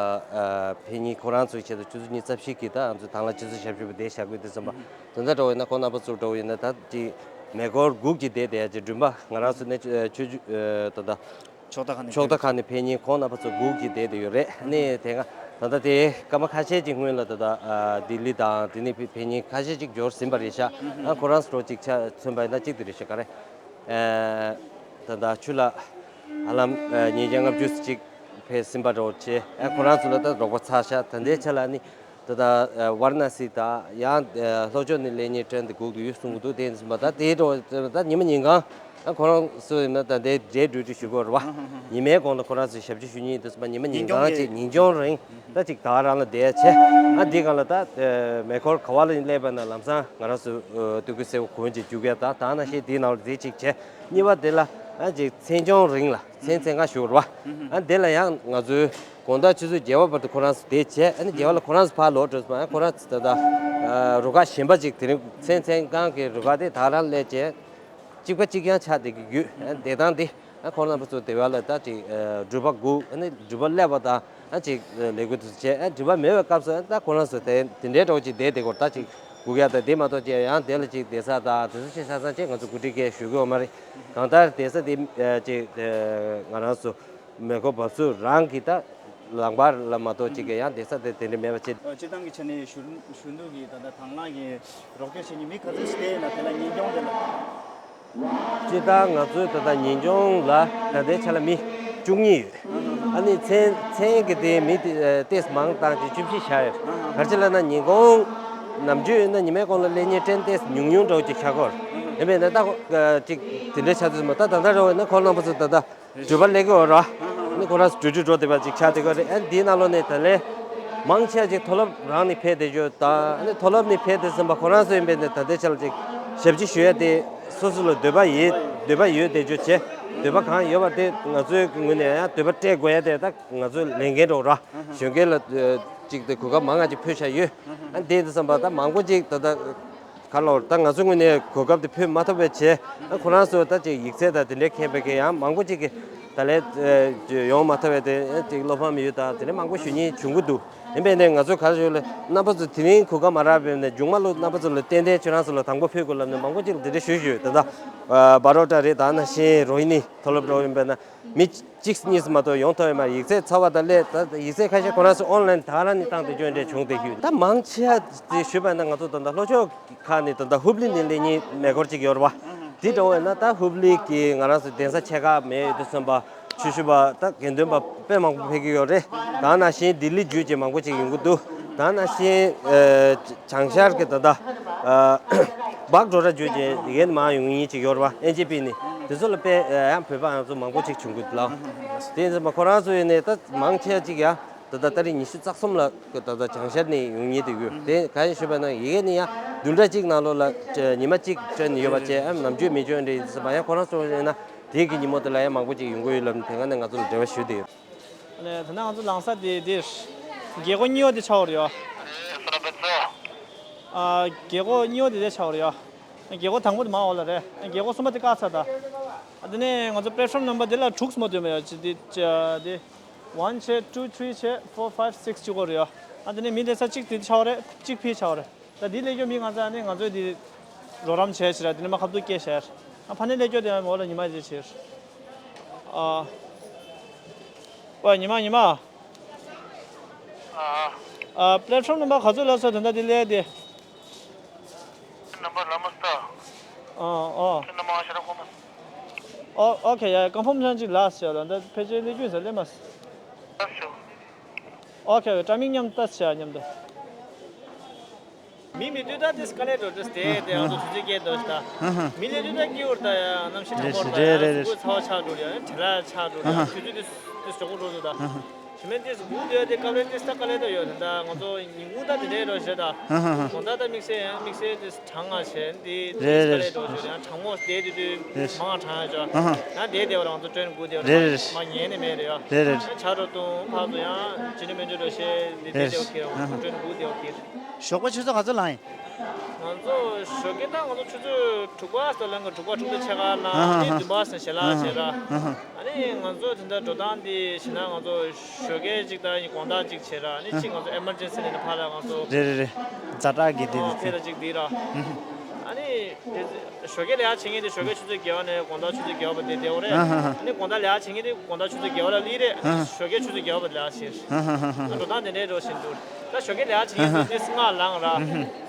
ཕེབས་མཁན་ཁོ་རང་ཚོའི་ཆེད་དུ་ཆུ་ཚོད་ཉི་ཤུ་རྩ་བཞི་གི་ད་ང་ཚོ་དང་བླངས་སྤྱི་ཚོགས་ཞབས་ཞུ་པ་དེ་བཞག་དགོས་དུས་ཙམ་པ། དེ་འདྲ་འདྲ་བོ་ཡིན་ན་ཁོང་རྣམ་པ་ཚོ་འདྲ་བོ་ཡིན་ན་ད་ཅིག་མེ་འཁོར་སྒུག་ཅིག་བསྡད་བསྡད་ཡ་ཅིག་མགྲོན་པོ་ང་རང་ཚོ་ནས་ཆོས་ཆོས་ད་ལྟ། ཕྱོགས་མཐའ་ཁག་ནས་ཕྱོགས་མཐའ་ཁག་ནས་ཕེབས་མཁན་ཁོང་རྣམ་པ་ཚོ་སྒུག་གིས་བསྡད་དེ་ཡོད་རེད། ནས་དེ་སྔ་ད་ལྟ་དེ་སྐར་མ་ཁ་ཤས་ཅིག་སྔོན་ལ་ད་ལྟ་ལྡི་ལི་དང་དེ་ནས་ཕེབས་མཁན་ཁ་ཤས་ཅིག་འབྱོར་ཟིན་པ་རེད་ཤག་ཨ་ཁོ་རང་ཚོ་ཅིག་ཆ་མཚོན་པ་ཡིན་ན་གཅིག་དེ་རེད་ཤག་ག་རེ། ད་ལྟ་ཆུ་ལ་ཧ་ལམ་ཉིས་བརྒྱ་ལྔ་བཅུ་ཅིག་ཕེབས་ཟིན་པ་འདྲ་བོ་བྱས། ཨ་ཁོ་རང་ཚོ་ལ་ད་རོགས་པ་ཚར་ཤག་ད་ལྟའི་ཆ་ལ་ནི། ད་ལྟ་ཝཱ་ར་ཎ་སི་དང་ཡང་ལྷོ་ཕྱོགས་ནས་སླེབས་མཁན་ཊེན་དེ་སྒུག་ཏུ་ཡོད་གསུང་གི་འདུག་དེ་ཡིན་ཙམ་པ་ད་དེའི་འགྲོ་ད་ཉི་མ་ཉིན་གང་ཨ་ཁོ་རང་ཚོ་ཡིན་ན་ད་ལྟའི་འདྲེ་འགྲོ་དུས་ཞུ་དགོས་རེད་བ། ཉི་མའི་གོང་ལ་ཁོ་རང་ཚོས་ཞབས་ཕྱི་ཞུ་མཁན་ཡིན་དུས་ཙམ་པ་ཉི་མ་ཉིན་གང་ཅིག་ཉིན་སྐྱོང་རིང་ད་ཅིག་ད་རང་ལ་བསྡད་བྱས། ཨ་འདི་སྒང་ལ་ད་མེ་འཁོར་ག་བ་ལ་སླེབས་པ་ན་ལམ་སང་ང་རང་ཚོ་སྟོད་ཁུལ་སེར་པོ་གོན་བྱས་རྒྱུག་ཡ། ད་ད་ནང་བཞིན་འདིའི་ནང་ལ་འཛེག་ཅིག་བྱས། གཉིས་པ་དེ་ལ་ཨ་ཅིག་མཚན་སྐྱོང་རིང་ལ། མཚན་མཚན་གང་ཞུ་རོགས། ཨ་དེ་ལ་ཡང་ང་ཚོའི་དགོང་དག་ཆུ་ཚོད་བརྒྱད་པ་བར་དུ་ཁོ་རང་ཚོ་དེ་བྱས། ཨ་ནི་བརྒྱད་པ་ལ་ཁོ་རང་ཚོ་ཕར་ལོག་འགྲོ་སོང་། ཨ་ཁོ་རང་ཚོ་ད་ལྟ་རུ་ཁག་གཞན་པ་ཅིག་དེ་རིང་མཚན་མཚན་གང་གི་རུ་ཁག་དེ་ད་རང་སླེབས་བྱས། གཅིག་པ་གཅིག་རྐྱང་ཆགས་བསྡད་ཀྱི་ཡོད། ཨ་བསྡད་སྟངས་དེ་ཨ་ཁོ་རང་ཚོ་དེ་བ་ལ་ད་ཅིག་འགྲུལ་པ་སྒུག་ཨ་ནི་འགྲུལ་པ་སླེབས་པ་དང་ཨ་ཅིག་ལས་འགུལ་དེ་ཚོ་བྱས། ཨ་འགྲུལ་པ་མེད་པའི་སྐབས་སུ་ཨ་ད་ཁོ་རང་ཚོ་དེ་དེ་འདྲའི་འདྲ་བོ་ཅིག་བསྡད་བསྡད་ཀྱི་ཡོད་རེད། ད་ཅིག་སྒུག་ཡ་ད་དེ་མ་གཏོགས་ཅིག་ཡང་དེ་ལ་ཅིག་བསྡད་ས་དང་དེ་ཚོ་ཅིག་ཆ་ཚང་ཅིག་ང་ཚོ་གོ་སྒྲིག་གས་ཞུ་གི་ཡོད་མ་རེད། གང་ལྟར་བསྡད་ས་དེ་ཅིག་ང་རང་ཚོ་མེ་འཁོར་འབབ་ཚུགས་རང་གི་ད་ལམ་བར་ལ་མ་གཏོགས་ཅིག་གི་ཡང་བསྡད་ས་དེ་དེ་འདྲ་མེད་པ་བྱས། སྤྱིར་བཏང་གི་ཆ་ནས་གཞོན་གཞོན་ནུ་གི་ད་ལྟ་དང་བླངས་ཀྱི་རོགས་སྐྱོར་བྱེད་མཁན་མི་ག་ཚོད་ཞིག་བསྡད་ཡོད་ན་དེ་ལ་ཉིན་སྐྱོང་དེ་ལ། སྤྱིར་བཏང་ང་ཚོའི་ད་ལྟ་ཉིན་སྐྱོང་ལ་ད་ལྟའི་ཆ་ལ་མི་བཅུ་གཉིས་ཡོད། ཨ་ནི་མཚན་མཚན་གྱི་དེ་མི་དེ་ཏེས་མང་བཏང་ཅིག་བཅུ་བཞི་ཆགས་ཡོད། ག་རེ་བྱས་ལབ་ན་ཉིན་གུང་ནམ་རྒྱུན་ཡིན་ན་ཉི་མའི་གུང་ལ་སླེབས་མཁན་ཊེན་ཏེས་ཉུང་ཉུང་འདྲ་བོ་ཅིག་ཆགས་ཀྱི་ཡོད་རེད། ཡིན་པས་ན་ད་ཅིག་དེ་འདྲའི་ཆགས་དུས་མ་ད་ད་ལྟ་འདྲ་བོ་ཡིན་ན་ཁོང་རྣམ་པ་ཚོ་ད་ལྟ་འགྲུལ་པ་སླེབས་ཀྱི་ཡོད་རེད། ཨ་ནི་ཁོ་རང་ཚོ་འགྲུལ་འགྲུལ་འགྲོ་བསྡད་པ་ཅིག་ཆགས་བསྡད་ཀྱི་ཡོད་རེད། ཨ་ནི་དེའི་ནང་ལོགས་ནས་ད་ལན་མང་ཆེ་བ་ཅིག་མཐོ་སློབ་རང་ནས་ཕེབས་བསྡད་ཀྱི་ཡོད། ད་ཨ་ནི་མཐོ་སློབ་ནས་ཕེབས་བསྡད་ཙམ་པ་ཁོ་རང་ཚོ་ཡིན་པས་ན་ད་ལྟའི་ཆ་ལ་ཅིག་ཞབས་ཕྱི་ཞུ་ཡ་དེ་སོ་སོ་ལ་འདོད་པ་ཡོད། འདོད་པ་ཡོད་བསྡད་རྒྱུ་བྱས། འདོད་པ་གང་ཡོད་པ་དེ་ང་ཚོའི་ངོས་ནས་ཡང་འདོད་པ་སྤྲད་དགོས་ཡ་དེ་ད་ང་ཚོའི་ལས་འགན་འདྲ་བོ་རེད། གཞོན་སྐྱེས་ལ་ཅིག་དེ་གོ་སྐབས་མང་ང་ཅིག་ཕུལ་བཞག་ཡོད། ཨ་ནི་དེ་ཡིན་དུས་ཙམ་པ་ད་མང་པོ་ཅིག་ད་ལྟ་ག་ལོར་ད་ང་ཚོའི་ངོས་ནས་གོ་སྐབས་དེ་ཕུལ་མ་ཐུབ་པའི་བྱས། ཨ་ཁོ་རང་ཚོ་ད་ཅིག་ཡིག་ཚད་དང་དེ་འདྲའི་མཁས་པའི་གི་ཡང་མང་པོ་ཅིག་གིས་ད་ལན་ཡོང་མ་ཐུབ་པའི་དེ་ཅིག་བློ་ཕམ་ཡོད་དང་དེ་འདྲའི་མང་པོ་ཞུ་མཁན་བྱུང་གི་འདུག་ཡིན་པས་ནས་ང་ཚོས་ག་རེ་ཞུ་ལ་རྣམ་པ་ཚོ་དེ་རིང་གོ་སྐབས་མ་རག་པས་ནས་མཇུག་མ་ལོ་རྣམ་པ་ཚོ་ལ་ཏན་ཏན་ཁྱོད་རང་ཚོ་ལ་དང་པོ་ཕུལ་དགོས་ལབ་ནས་མང་པོ་ཅིག་ལ་དེ་འདྲ་ཞུ་ཞུ་ད་ལྟ་བ་རོ་ཊ་རེད། ད་ནང་བཞིན་རོ་ཧི་ནི་མཐོ་སློབ་འགྲོ་ཡིན་པས་ན། མི་གཅིག་གཉིས་སུ་མ་གཏོགས་ཡོང་ཐུབ་ཡོད་མ་རེད། ཡིག་ཚད་ཚ་བ་དང་སླད་ད་ཡིག་ཚད་ཁ་ཤས་ཁོ་རང་ཚོ་ཨོན་ལན་དེ་ག་རང་ནས་བཏང་དེ་སྐྱོན་འདྲ་བྱུང་དེ་ཞུས། ད་མང་ཆེ་བ་དེ་ཞུས་པ་ན་ང་ཚོ་ད་ལྟ་ལྷོ་ཕྱོགས་ཁག་ནས་ད་ལྟ་ཧུབ་ལི་ནས་སླེབས་མཁན་མེ་འཁོར་གཅིག་ཡོད་རེད་བ། དེ་འདྲ་བོ་ཡིན་ན་ད་ཧུབ་ལི་གི་ང་རང་ཚོ་གདན་ས་ཆེ་ཁག་མེད་དུས་ཙམ་པ་ཆུ་ཤུར་བ་ད་དགེ་འདུན་པ་དཔེ་མང་པོ་ཕེབས་ཀྱི་ཡོད་རེད། ད་ནང་བཞིན་ལྡི་ལི་བརྒྱུད་ཀྱི་མང་པོ་ཅིག་ཡོང་གི་འདུག་ད་ནང་བཞིན་བྱང་ཤར་གྱི་ད་ལྟ་སྦག་འགྲོ་ར་བརྒྱུད་ཀྱི་ཡིན་མ་ཡོང་མཁན་ཅིག་ཡོད་རེད་བ། ཨེན་ཇི་པི་ནས་དེ་ཚོ་ལ་དཔེ་ཡང་བོད་པ་ང་ཚོ་མང་པོ་ཅིག་བྱུང་གི་འདུག་ལགས། དེ་ཡིན་ཙམ་པ་ཁོ་རང་ཚོ་ཡིན་ནས་ད་མང་ཆེ་ཅིག་ཡང་ད་ལྟ་ཏ་རིག་ཉི་ཤུ་རྩ་གསུམ་ལ་ད་ལྟ་བྱང་ཤར་ནས་ཡོང་མཁན་དེ་ཡོད། དེ་གང་ཡིན་ཞུས་པ་ན་ཡི་གེ་ནི་ཡང་བདུན་ཕྲག་གཅིག་ནང་ལོགས་ལ་ཉི་མ་གཅིག་བྱོན་ནས་ཡོད་པ་བྱས། ཨ་ནམ་རྒྱུན་མི་བྱོན་རེད་ཟེར་བ་ཡང་ཁོ་རང་ཚོ་ཡིན་ན་ དེ་གི་ཉིན་མོ་དེ་ལ་ཡང་མང་པོ་ཅིག་ཡོང་གི་ཡོད་ལབ་ནས་དེ་སྔ་ནས་ང་ཚོ་ལ་འབྲེལ་བ་ཞུས་བསྡད་ཡོད། ཨ་ནི་ད་ལྟ་ང་ཚོ་ལངས་ས་དེ་འདིར་རྒྱལ་སྒོ་གཉིས་པ་དེ་ཆགས་ཡོད་རེད་ཡ། ཨ། རྒྱལ་སྒོ་གཉིས་པ་དེ་དེ་ཆགས་ཡོད་རེད་ཡ། རྒྱལ་སྒོ་དང་པོ་དེ་མར་འོག་ལ་རེད། རྒྱལ་སྒོ་གསུམ་པ་དེ་བཀག་ཚར་ད། ཨ་དེ་ནས་ང་ཚོ་པེ་ལེ་ཊི་ཕོམ་ནམ་བར་དེ་ལ་དྲུག་མ་གཏོགས་མེད་ཡ། ཅི་དེ་ཅི་དེ། ཝན་བྱས། ཊུ། ཐི་རི་བྱས། ཕོར། ཕའིབ། སིགས་བཅུ་དགོས་རེད་ཡ། ཨ་དེ་ནས་མི་སླེབས་ས་གཅིག་དེ་ཆགས་རེད། གཅིག་ཕི་ཆགས་རེད། ད་དེ་སླེབས་རྒྱུ་མི་ང་ཚོ་ཨ་ནི་ང་ཚོས་དེ་རོགས་རམ་བྱས་ཕྱིར་ར། དེ་ནས་མར་ཁ་ཐུག་སྐྱེལ་ཤར། ཨ་ཕ་ནས་སླེབས་རྒྱུ་དེ་ཡང་འོག་ལ་ཉི་མ་རེ་ཕྱིར། ཨ། ཨོ་ཉི་མ་ཉི་མ། ཨ། ཨ་པེ་ལེ་ཊི་ཕོམ་ནམ་བར་ག་ཚོད་ལ་སོ་དོན་དག་དེ་སླེབས་དེ། ནམ་བར་ལ་མ་སྟ། ཨ་ཨ། ཁྱོད་ནམ་བར་ཤ་ར་ཁོ་མ། ཨོ་ཨོ་ཁེ་ཡ། ཀོན་ཕོམ་ཆང་ཅིག་ལ་སོ་ལ་འདི་ཕལ་ཆེར་སླེབས་རྒྱུ་ཡིན་ས་སླེབས་མ་སོང་། ལ་སོ། ཨོ་ཁེ། ཊའི་མིང་མཉམ་ལྟ་ཤ་མཉམ་དུ། མི་མི་འདུག་ད་དེ་དཀའ་ལས་འགྲོ་དུས་དེ་དེ་ང་ཚོ་དུས་ཚོད་སྐྱེལ་འདུག་ད། ཧ་ཧ། མི་སླེབས་དུས་ད་སྐྱིད་པོ་རེད་ད་ཡ། གནམ་གཤིས་གྲང་མོ་རེད་ད་ཡ། རེད་རེད། སྐུ་ཚ་བ་ཆགས་འགྲོ་ཡ། དྲན་ལ་ཆགས་འགྲོ་ཡ། ཧ་ཧ། དུས་ཚོད་དེ་དེ་ཞོགས་པ་འགྲོ་འདུག་ད། ཧ་ཧ། གཞི་མེད་དེ་སྒུག་སྡོད་དེ་སྐབས་རེ་དེ་ད་དཀའ་ལས་ད་ཡོད་ད། ང་ཚོ་ཉིན་གུང་ད་དེ་འདྲའི་རོ་ཞེ་ད། ཧ་ཧ་ཧ། དགོང་དག་ད་དམིགས་བསལ་དམིགས་བསལ་དེ་གྲང་ང་བྱས་དེ་དེ་རེད་དཀའ་ལས་རེད། འགྲོ་ཞེ་ད། ཡང་གྲང་མོ་དེ་དེ་དུས་རེད། མང་ང་གྲང་ཡ་ཅོ། ཧ་ཧ། ཡང་དེ་དེ་བ་རང་ཚོ་ཊེན་སྒུག་དེ་བ་རེད་རེད། མ་ཉན་ནས་མེད་རེད་ཡ། རེད་རེད། ཆ་རོ་ཏུང་ཕག་ཚོ་ཡང་ཇི་འདྲ་མི་འདྲ་རོ་ཞེ་དེ་དེ་རེད། དེ་བ་ཁྱེར། ཧ་ཧ། ཊེན་སྒུག་དེ་བ་ཁྱེར། ཞོགས་པ་ཆུ་ཚོད་ག་ཚོད་ལངས་ཡིན། ང་ཚོ་ཞོགས་ཀས་ད་ང་ཚོ་ཆུ་ཚོད་དྲུག་པ་ཙམ་ལངས་གི། དྲུག་པ་ཁྲུམ་ཚོད་ཕྱེད་ཀ་ལངས། ཨ་ནི་ཧ་ཧ། བདུན་པ་ཙམ་ཞལ་ལག་བྱས་ར། ཨ་ཧ། ཨ་ནི་ང་ཚོ་དེ་འདྲ་འགྲོ་སྟངས་འདི་བྱས་ན་ང་ཚོ་ཞོགས་ཀས་གཅིག་དང་དགོང་དག་གཅིག་བྱས་ར། ཨ་ནི་གཅིག་ང་ཚོ་ཨེ་མར་ཇེན་སི་ལ་ནི་ཕར་ལ་ང་ཚོ། རེད་རེད་རེད། ཛ་དྲག་གི་དེ། ཨོ་ཕེ་ལ་གཅིག་འདི་ར། ཨ་ནི་དེ་ཞོགས་ཀས་ལས་ཀ་བྱེད་མཁན་དེ་ཞོགས་ཀས་ཆུ་ཚོད་བརྒྱད་པ་ནས་དགོང་དག་ཆུ་ཚོད་བརྒྱད་པ་བར་དེ་བསྡད་ཡོད་རེད། ཨ་ཧ་ཧ། ཨ་ནི་དགོང་དག་ལས་ཀ་བྱེད་མཁན་དེ་དགོང་དག་ཆུ་ཚོད་བརྒྱད་པ་ལ་སླེབས་རེད། ཨ་ཧ། ཞོགས་ཀས་ཆུ་ཚོད་བརྒྱད་པ་བར་ལས་ཀ་བྱེད། ཧ་ཧ་ཧ་ཧ། འགྲོ་སྟངས་དེ་འདྲའི་རོ་བཞིན་འདུག་ད་ཞོགས་ཀས་ལས་ཀ་བྱེད་མཁན་ཚོ་དུས་སུ་སྔ་ལངས་ར།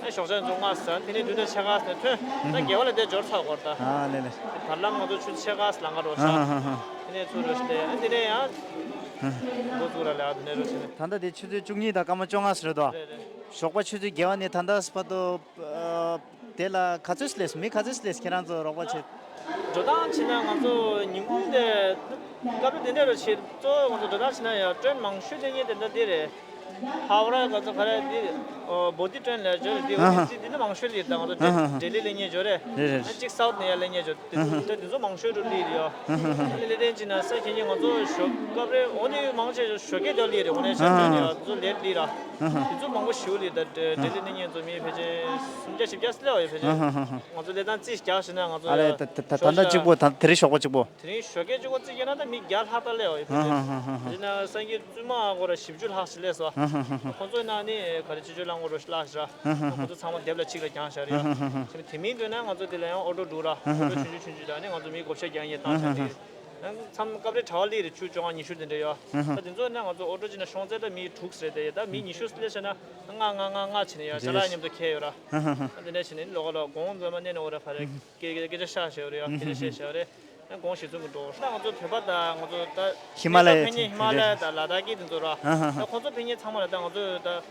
ཨ་ཞོགས་ཇ་ཚོ་སྔ་ཟ། དེ་ནས་དུས་ཚོད་ཕྱེད་ཀ་ཙམ་ཐོན། ད་བརྒྱད་པ་ལ་དེ་འབྱོར་ཚར་དགོས་རེད་ད། ཨ་ལེ་ལེ། བར་ལམ་ང་ཚོ་ཆུ་ཚོད་ཕྱེད་ཀ་ཙམ་ལངས་ཀ་རོ་ཤ། ཨ་ཧ་ཧ་ཧ། དེ་ནས་ཚུར་རོ་ཞིག་དེ་ཨ་དེ་ནས་ཡང་། ཨ་ཧ། འགོ་བཙུགས་ར་ལས་ཀ་དེ་འདྲའི་རོ་བྱེད་ནས། ད་ལྟ་དེ་ཆུ་ཚོད་བཅུ་གཉིས་དང་སྐར་མ་བཅོ་ལྔ་ཟེར་རེད་དོ། རེད་རེད། ཞོགས་པ་ཆུ་ཚོད་བརྒྱད་པ་ནས་ད་ལྟ་བར་དུ། ཨ། དེ་ལ་ག་ཚོད་སླེབས་སོང་། མི་ག་ཚོད་སླེབས་སོང་ཁྱེད་རང་ཚོ་རོགས་པ་བྱེད། འགྲོ་སྟངས་བྱས་ན་ང་ཚོ་ཉིན་གུང་དེ་སྐབས་རེ་དེ་འདྲ་རུ་བྱེད། གཙོ་བོ་ང་ཚོ་འགྲོ་སྟངས་བྱས་ན་ཡང་ཊེན་མང་ཤོས་སླེབས་མཁན་དེ་འདྲ་དེ་རེད། ཧའོ་ར་ག་ཚོད་ག་རེ་དེ། ཨོ་བོ་དྷི་ཊེན་ལ་འབྱོར་རེད་དེ། ཨ་ཧ། འོ་དེ་དེ་འདྲ་མང་ཤོས་སླེབས། ད་ང་ཚོ་ཨ་ཧ་ཧ། ལྡི་ལི་སླེབས་མཁན་འབྱོར་རེད། རེད་རེད། ཨ་གཅིག་སའུཐ་ནས་ཡར་སླེབས་མཁན་འབྱོར་དེ་ཨ་ཧ། དེ་ཚོ་མང་ཤོས་རུ་སླེབས་རེད་ཡ། ཨ་ཧ་ཧ། ཨ་ནི་སླེབས་ཐེངས་གཅིག་ན་ས་ཁྱེད་ཀྱིས་ང་ཚོ་ཞོགས་སྐབས་རེ་འོ་ནི་མང་ཆེ་ཞོགས་ཀས་དེ་སླེབས་རེད། འོ་ནས་ཤར་ཨ་ཧ་ཊེན་ཡ་ཧ། དེ་ཚོ་ལེཊ་སླེབས་ར། ཨ་ཧ། དེ་ཚོ་མང་པོ་ཞེ་པོ་སླེབས། ད་ལྡི་ལི་སླེབས་མཁན་ཚོ་མི་ཕལ་ཆེར་སུམ་བརྒྱ་བཞི་བརྒྱ་སླེབས་པ་ཡོད་ཕལ་ཆེར། ཨ་ཧ་ཧ་ཧ། ང་ཚོ་སླེབས་སྟངས་རྩིས་རྒྱག་བྱས་ན་ང་ཚོ་ཨ་ལས། ཡ་ད་ད་ད་ད་ཞོགས་ལྟ་ཇ་གཅིག་པོ་ད་དེ་རིང་ཞོགས་པ་གཅིག་པོ། དེ་རིང་ཞོགས་ཀས་གཅིག་པོ་རྩིས་རྒྱག་ན་ད་མི་བརྒྱ་ལྷག་ཙམ་སླེབས་པ་ཡོད་ཕལ་ཆེར། ཨ་ཧ་ཧ་ཧ་ཧ། དེ་ན་སང་ཉིན་བཙུན་མ་སྐོར་ར་བཞི་བཅུ་ལྷག་ཞིག་སླེབས་སོང་། ཨ་ཧ་ཧ་ཧ། ཁོང་ཚོ་ན་ནི་ག་རེ་ཆུ་ཆུ་རླངས་འཁོར་རོ་ཞིག་བརླགས་ཤག་ར། ཨ་ཧ་ཧ་ཧ། ཁོང་ཚོ་ཚང་མ་སྡེབ་ལ་གཅིག་ལ་བརྒྱངས་བཞག་རེད་ཡ། ཨ་ཧ་ཧ་ཧ། དེ་མིན་དུས་ན་ང་ཚོ་དེ་ལ་ཡང་ཨོ་ཊོ་འདུག་ར། ཨ་ཧ་ཧ། ཨོ་ཊོ་ཆུང་ཆུང་ཆུང་ཆུང་ད་ནི་ང་ཚོ་མི་བགོ་བཤའ་རྒྱག་མཁན་བཏང་བཞག་རེད། མཚམས་སྐབས་རེ་གྲྭ་པ་སླེབས་རེད། ཆུ་བཅོ་ལྔ་ཉི་ཤུ་དེ་འདྲ་ཡོད། ཨ་ཧ། ད་དེ་ཚོ་ན་ང་ཚོ་ཨོ་ཊོ་གཅིག་ན་ཤོང་ཚད་ད་མི་དྲུག་ཙམ་རེད་དེ། ད་མི་ཉི་ཤུ་སླེབས་བྱས་ན་ལྔ་ལྔ་ལྔ་ལྔ་བྱས་ནས་ཡོད། ཅ་ལག་མཉམ་དུ་འཁྱེར་ཡོད་ར། ཨ་ཧ་ཧ། ཨ་དེ་འདྲ་བྱས་ནས་ལོགས་ལ་དགོང་ཙམ་མ་གནས་ནས་འོ་ར་ཕ་རེ་ཨ་ཧ། སྐད་སྐད་ཆ་བཤད་བཞག་རེད་ཡ། ཨ་ཧ་སྐད་ཆ་བཤད་བཞག་རེད། ཨ་དགོང་ཞེ་ཚོང་གི་འགྲོ། ད་ང་ཚོ་བོད་པ་དང་ང་ཚོ་ད་ཧི་མ་ལ་ཡའི་ཕན་ཉེ་ཧི་མ་ལ་ཡ་དང་ལ་དྭགས་ཀྱི་དེ་ཚོ་ར། ཨ་ཧ་ཧ། ད་ཁོང་ཚོ་ཕན་ཉེ་ཚང་མ་ལ་ད་ང་ཚོ་ད་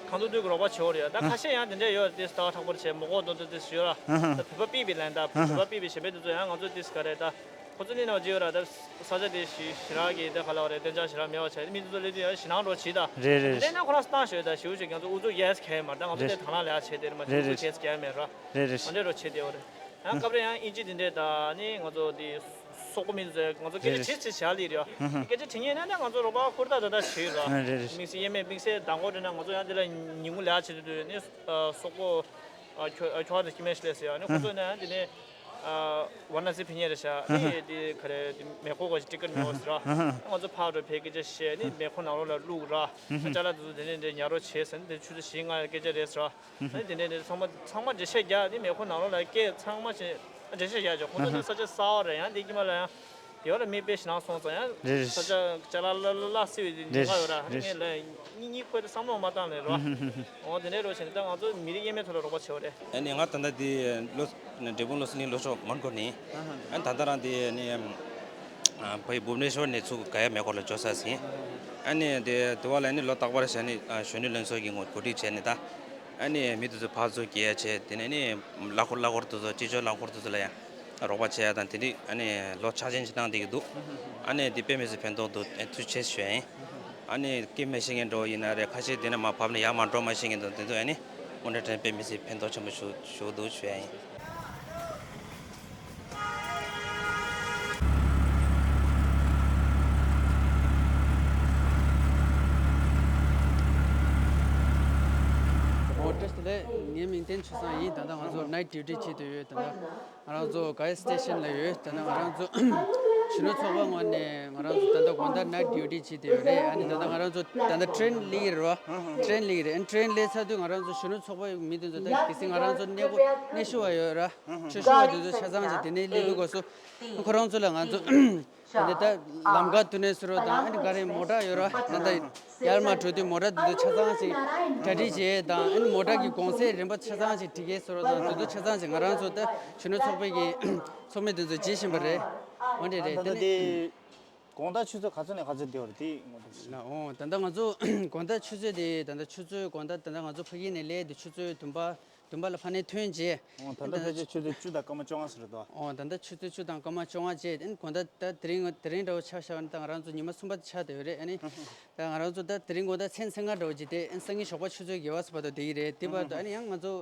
གང་ཐུབ་ཐུབ་ཀྱི་རོགས་པ་བྱེད་འོ་རེད་ཡ། ད་ཁ་ཤས་ཡང་དེ་འདྲ་ཡོད་རེད། ད་ལྟ་བ་དྲག་པོ་བྱས་མོ་ཀོ་རྡོ་རྡོ་དེ་ཡོད་ར། ཨ་ཧ། ད་བོད་པ་པི་པི་ལན་ད་ཨ་ཧ། བོད་པ་པི་པི་གཞན་པའི་དེ་ཚོ་ཡང་ང་ཚོ་དེ་ག་རེད་ད། ཁོ་ཚོ་ནི་ན་བརྗེ་ཡོད་ར། ད་ས་ཆ་དེ་ཞི་ཞི་རག་གི་ད་ག་ལ་བ་རེད། གཏན་འཇགས་ཞི་རག་མེད་པ་བྱས། མི་དེ་ཚོ་སླེབས་དུས་ཡང་ཞི་ནང་འགྲོ་བྱེད་ད། རེད་རེད། དེ་ན་ཁོ་རང་སྟངས་ཤོད་ད་ཞུ་ཞུ་ང་ཚོ་ཨུ་ཚུགས་ཡས་གས་མ་རེད། ད་ང་ཚོ་དེ་དང་བླངས་ལས་བྱས་དེ་རེད་མ་རེད། རེད་ཨུ་ཚུགས་རེད། བྱས་གས་མེད་ར། རེད་རེད། ཨ་འདྲ་རོ་བྱེད་དེ་བ་རེད། ཡང་སྐབས་རེ་ཡང་ཨིན་ཇི་དེ་འདྲས་ད་ནི་ང་ཚོ་དེ་སོག་པོ་མི་ཚོས་ང་ཚོ་སྐད་ཆ་རེད་དྲིས་རེད་བྱ་ལི་རེད། ཧ་ཧ། སྐད་ཆ་དྲི་མཁན་ན་ད་ང་ཚོ་རོགས་པ་ཧུར་ཐག་ད་ད་བྱེད་ར། ཨ་རེད་རེད། དམིགས་བསལ་དབྱེར་མེད་དམིགས་བསལ་མདང་དགོང་དྲན་ན་ང་ཚོ་ཡང་དེ་ལ་ཉིན་གུང་ལས་བྱེད་དུས་ནི་སོག་པོ་ཁྱོ་ཁྱོ་ག་དང་སྐྱེ་དམན་ཞིག་སླེབས་ཟེར་ཡ། ནི་ཁོ་ཚོ་ནས་དེ་ནས་ཝ་ན་སི་ཕི་ཉེ་རེད་ཤག་ནི་དེ་ག་རེ་དེ་མེ་འཁོར་ག་ཞིག་ཊི་ཀེ་ཊི་མེད་པ་ཟེར་ར། ང་ཚོ་ཕར་འགྲོ་ཕར་སྐད་ཆ་བཤད། ནི་མེ་འཁོར་ནང་ལོགས་ལ་བླུགས་ར། ཅ་ལག་དེ་ཚོ་དེ་ནས་དེ་ཉར་རོགས་བྱས་ཟེར། ནི་དེ་ཆུ་ཚོད་བཞི་ལྔ་སྐད་ཆ་རེད་ཟེར་ར། ཨ་ནི་དེ་འདྲས་འདྲས་ཚང་མ་ཚང་མ་འགྲེལ་བཤད་རྒྱག་ནི་མེ་འཁོར་ནང་ལོགས་ལ་སྐད་ཚང་མ་ཞིག་འགྲེལ་བཤད་རྒྱག་ཅོག་ཁོང་ཚོ་ནི་ས་ཆ་གསར་པ་རེད། ཡང་དེ་དཀྱིལ་མ་ལ་ཡང་དེ་བ་ལ་མི་དཔེ་ཞེད་སྣང་སོང་ཙང་ཡང་རེད་རེད། ས་ཆ་ཅ་ལག་ལ་ལ་ལ་སེ་བའི་ཉེན་ཁ་ཡོད་ར། ཨ་ནི་ངས་ལ་གཉིས་གཉིས་ཁོས་དེ་བསམ་བློ་མ་བཏང་ལས་རོ། འོ་དེ་འདྲས་རོ་བྱས་ནས་ད་ང་ཚོ་མི་རིགས་དབྱེར་མེད་ཐོག་ལ་རོགས་པ་བྱེད་པ་རེད། ཨ་ནི་ང་ད་ལྟ་དེ་ལོ་འབྲས་སྤུངས་ལོ་གསར་གླིང་ལྷོ་ཕྱོགས་མོན་གྷོ་ནས། ཨ་ནི་ད་ལྟ་རང་དེ་ནི་ཨ་བའི་བྷུབ་ནེ་ཤོར་ནས་ཚུར་ག་ཡ་མེ་འཁོར་ལ་འབྱོར་ས་ཟིན། ཨ་ནི་དེ་དེ་བ་ལ་ནི་ལོ་རྟག་པར་བྱས་ནས་གཞོན་ནུ་ལྷན་ཚོགས་ཀྱི་ངོ་གོ་སྒྲིག་བྱས་ནས་ད། ཨ་ནི་མི་དེ་ཚོ་ཕར་ཚུར་འགྱེལ་ཡ་བྱས། དེ་ནས་ནི་གླ་འཁོར་གླ་འཁོར་དེ་ཚོ་སྤྱི་སྤྱོད་གླ་འཁོར་དེ་ཚོ་ལ་ཡང་རོགས་པ་བྱེད་ཡ་དང་། དེ་འདྲ་ཨ་ནི་ལོ་ཆ་ཆེན་ཞིག་གནང་བསྡད་ཀྱི་འདུག་ཨ་ནི་དེ་དཔེ་མི་སྲིད་ཕན་ཐོགས་འདུག་ཨ་ཐུགས་རྗེ་ཆེ་ཞུ་ཡ་ཡིན། ཨ་ནི་སྐྱེ་མི་ཤེས་མཁན་འདྲ་བོ་ཡིན་ན་རེད། ཁ་ཤས་དེ་ནས་མར་བབས་ནས་ཡར་མར་འགྲོ་མ་ཤེས་མཁན་འདུག་དེ་ཚོ་ཨ་ནི་དངོས་གནས་དྲང་དཔེ་མི་སྲིད་ཕན་ཐོགས་ཆེན་པོ་ཞུ་ཞུ་འདུག་ཞུ་ཡ་ཡིན། དེ་ལས་ངའི་མིང་བསྟན་ཆོས་བཟང་ཡིན། ད་ལྟ་ང་ཚོ་night duty བྱེད་དུ་ཡོད། ད་ལྟ་ང་རང་ཚོ་ག་ཡ་སི་ཊེ་ཤན་ལ་ཡོད། ད་ལྟ་ང་རང་ཚོ་གཞོན་ནུ་ཚོགས་པ་ངོས་ནས་ང་རང་ཚོ་ད་ལྟ་དགོང་དག་night duty བྱེད་དུ་ཡོད་རེད། ཨ་ནི་ད་ལྟ་ང་རང་ཚོ་ད་ལྟ་ཊེན་སླེབས་ཀྱི་རེད་བ། ཊེན་སླེབས་ཀྱི་རེད། ཨ་ནི་ཊེན་སླེབས་ཚར་དུས་ང་རང་ཚོ་གཞོན་ནུ་ཚོགས་པ་མི་དེ་ཚོ་ད་གལ་སྲིད་ང་རང་ཚོ་གནས་སྐོར་གནས་ཤུལ་བ་ཡོད་ར། ཆོས་ཞུ་བ་དེ་ཚོ་ཆ་ཚང་ཅིག་དེ་ནས་སླེབས་དུས་སྐབས་སུ་ཁོ་རང་ཚོ་ལ་ང་ཚོ་དེ་ནས་ད་ལམ་ཁ་དུ་ནས་ཟེར་རོ་དང་། ཨ་ནི་ག་རེ་མོ་ཊ་ཡོད་ར། ད་ལྟ་ཡར་མར་འགྲོ་དུས་མོ་ཊ་དེ་ཚོ་ཆ་ཚང་ཅིག་གྲ་སྒྲིག་བྱས་དང་། ཨ་ནི་མོ་ཊ་གི་གོང་ཚད་རིམ་པ་ཆ་ཚང་ཅིག་སྒྲིག་གས་ཟེར་རོ་དང་། དེ་ཚོ་ཆ་ཚང་ཅིག་ང་རང་ཚོ་ད་གཞོན་ནུ་ཚོགས་པའི་གི་ཚོགས་མི་དེ་ཚོ་བྱེད་བཞིན་པ་རེད། འོ་འདྲ་རེད། ད་དེ་ལྟ་ནས་དེ་དགོང་དག་ཆུ་ཚོད་ག་ཚོད་ནས་ག་ཚོད་བསྡད་པ་རེད། དེ་ངོ་སྤྲོད་ཞུ། ན་འོ་ད་ལྟ་ང་ཚོ་དགོང་དག་ཆུ་ཚོད་དེ་ད་ལྟ་ཆུ་ཚོད་དགོང་དག་ད་ལྟ་ང་ཚོ་ཕ་གི་ནས་སླེབས་དེ་ཆུ་ཚོད་བདུན་པ་བདུན་པ་ལ་ཕ་ནས་ཐོན་རྗེས། འོ་ད་ལྟ་ཕལ་ཆེར་ཆུ་ཚོད་བཅུ་དང་སྐར་མ་བཅོ་ལྔ་ཟེར་འདུག་འོ་ད་ལྟ་ཆུ་ཚོད་བཅུ་དང་སྐར་མ་བཅོ་ལྔ་རྗེས། ཨ་ནི་དགོང་དག་ད་དེ་རིང་དེ་རིང་འདྲ་བོ་ཆ་བཞག་ན་ད་ང་རང་ཚོ་ཉི་མ་གསུམ་པ་ཆགས་བསྡད་ཡོད་རེད། ཨ་ནི་ད་ང་རང་ཚོ་ད་དེ་རིང་དགོང་དག་མཚན་མཚན་སྔ་འདྲ་བོ་ཅིག་དེ། ཨ་ནི་སང་ཉིན་ཞོགས་པ་ཆུ་ཚོད་བརྒྱད་པ་ཙམ་བར་དུ་བསྡད་ཀྱི་རེད། དེ་བར་དུ་ཨ་ནི་ཡང་ང་ཚོ་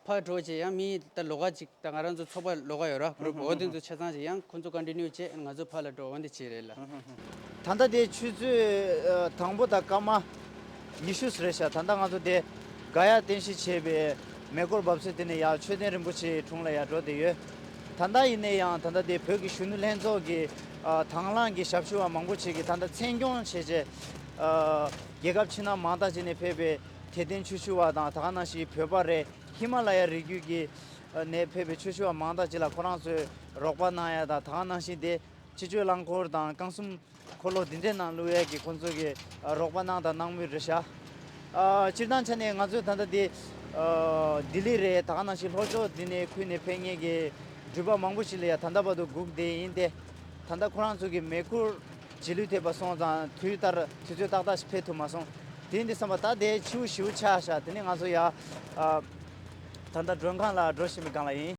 ཕར་འགྲོ་བྱས། ཡང་མི་ད་ལོགས་ཀ་ཅིག་ད་ང་རང་ཚོ་ཚོགས་པ་ལོགས་ཀ་ཡོད་ར། གུ་རུབ་འོ་དེ་ཚོ་ཆ་ཚང་ཅིག་ཡང་ཁོང་ཚོ་ཀོན་ཊི་ནིའུ་བྱས། ཨ་ནི་ང་ཚོ་ཕར་ལ་འགྲོ། འོ་འདི་བྱས་རེད་ལ། ད་ལྟ་དེ་ཆུ་ཚོད་ཨ་དང་པོ་དང་སྐར་མ་ཉི་ཤུ་ཙམ་རེད་ཤག་ད་ལྟ་ང་ཚོ་དེ་ག་ཡ་རྟེན་གཞི་བྱས་པའི་མེ་འཁོར་འབབ་ཚུགས་དེ་ནས་ཡར་མཆོད་རྟེན་རིན་པོ་ཆེའི་དྲུང་ལ་ཡར་འགྲོ་བསྡད་ཡོད། ད་ལྟ་ཡིན་ན་ཡང་ད་ལྟ་དེ་བོད་ཀྱི་གཞོན་ནུ་ལྷན་ཚོགས་ཀྱི་ཨ་དང་བླངས་ཀྱི་ཞབས་ཞུ་བ་མང་པོ་ཞིག་གིས་ད་ལྟ་མཚན་སྐྱོང་བྱས་བྱས། ཨ་རྒྱལ་ཁབ་ཕྱི་ནང་མང་དག་ཅིག་ནས་ཕེབས་པའི་དད་ལྡན་ཆོས་ཞུ་བ་དང་། ད་ག་ནང་བཞིན་བོད་པ་རེད། ཧི་མ་ལ་ཡ་རི་རྒྱུད་ཀྱི་ཨ་ནས་ཕེབས་པའི་ཆོས་ཞུ་བ་མང་དག་ཅིག་ལ་ཁོ་རང་ཚོས་རོགས་པ་གནང་ཡ་དང་། ད་ག་ནང་བཞིན་དེ་སྤྱི་སྤྱོད་རླངས་འཁོར་དང་རྐང་གསུམ་འཁོར་ལོ་འདི་འདྲའི་ནང་བླུག་ཡས་ཀྱི་ཁོང་ཚོ་གི་ཨ་རོགས་པ་གནང་དང་གནང་མུས་རེད་ཤག་ཨ་སྤྱིར་བཏང་ཆ་ནས་ང་ཚོས་ད་ལྟ་འདི་ཨ་ལྡི་ལི་རེད། ད་ག་ནང་བཞིན་ལྷོ་ཕྱོགས་འདི་ནས་ཁུལ་ནས་ཕེབས་མཁན་གྱི་འགྲུལ་པ་མང་པོ་ཞིག་ལ་ཡ་ད་ལྟ་བར་དུ་སྒུག་བསྡད་ཡིན་ཏེ། ད་ལྟ་ཁོ་རང་ཚོ་གི་མེ་འཁོར་རྗེས་ལུས་ཐེབས་པ་སོང་ཙང་དུས་ལྟར་དུས་ཚོད་ཏག་ཏག་ཞིག་ཕེབས་ཐུབ་མ་སོང་། དེ་ཡིན་དུས་ཙམ་པ་ད་དེ་ཆུ་བོ་ཞེ་པོ་ཆགས་ཤག་དེ་ནས་ང་ཚོ་ཡ་ཨ་ད་ལྟ་མགྲོན་ཁང་ལ་འགྲོ་བཞིན་པའི་སྒང་ལ་ཡིན།